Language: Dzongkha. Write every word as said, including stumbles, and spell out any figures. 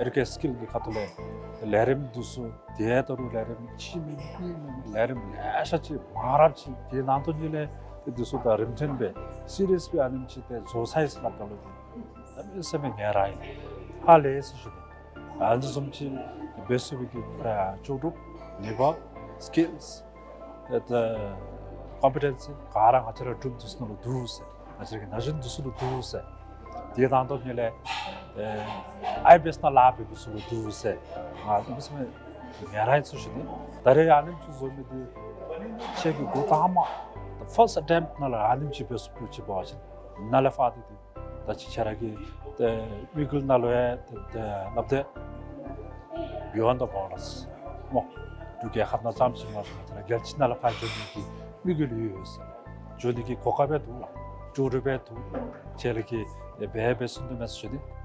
ཨེ་ཌུ་ཀེ་སི་ཀིལ་གྱི་ཁ་ཐུག་ལས་ལས་རིམ་འདི་ཚུ་དེ་ལྟ་རུང་ལས་རིམ་ཅིག་མེན་ལས་རིམ་ལེ་ཤ་ཅིག་མང་རབས་ཅིག་དེ་ནང་དོན་ཉིད་ལས་འདི་ཚུ་ད་རིམ་ཐོན་སྦེ་སི་རི་ཡས་སྦེ་ཨ་ནེམ་ཅིག་ཏེ་བཟོ་ཚར་ཡི་ཟེར་སླབ་ད་ལུ་འདི་གནམ་མེད་ས་མེད་ངལ་རངས་ཨིན། ཧ་ལས་ཟེར་ཞུ་ནི། ཨ་ནི་བཟུམ་ཅིག་འབད་ཚུགས་པའི་གི་ཨ་ལྕོགས་གྲུབ་ནུས་པ་སི་ཀིལསི་ཨེ་ད་ཀོམ་པི་ཊེན་སི་ག་ར་ང་བཅས་ར་འབྲུག་འདི་ཚུ་ནང་ལུ་འདུག་ཟེར། ང་བཅས་ར་གི་ན་གཞོན་འདི་ཚུ་ལུ་འདུག་ཟེར། དེ་ནང་དོན་ཉིད་ལས་ཨེ་ཨའི་བེསི་ནང་ལཱ་འབད་མི་ཚུ་ལུ་འདུག་ཟེར། ང་འདི་ཚུ་ངལ་རངས་ཡི་ཟེར་ཞུ་ནི། ད་རེས་ཨ་ནེམ་ཅིག་བཟོ་མི་འདི་ཁྱེད་ཀྱིས་འགོ་དང་པ་ད་ཕརསཊ་ཨེ་ཊེམཊ་ནང་ལུ་ཨ་ནེམ་ཅིག་འབད་ཚུགས་པ་ཅིག་འབད་བ་ཅིན་ནཱ་ལས་ཕར་འདི་འདི་ད་ཅི་ཁྱེད་ར་གི་ཏེ་དམིགས་ཡུལ་ནང་ལུ་ཡང་ཏེ་ཏེ་སླབ་སྟེ་བི་ཡོན་ཌི་ཛ་བོར་ཌརསི་སྨོ། འབྲུག་རྒྱལ་ཁབ་ནང་ཙམ་ཅིག་མ་ཚད་ང་བཅས་ར་རྒྱལ་སྤྱི་ནང་ལུ་ཕར་འགྱོ་ནི་གི་དམིགས་ཡུལ་ཡོད་ཟེར། འགྱོ་ནི་གི་གོ་སྐབས་འདུག་ལགས། ལྕོགས་གྲུབ་འདུག། ཁྱེད་ར་གིས་འབད་འབད་ཚུགས་ནི་མས་ཟེར་ཞུ་ནི།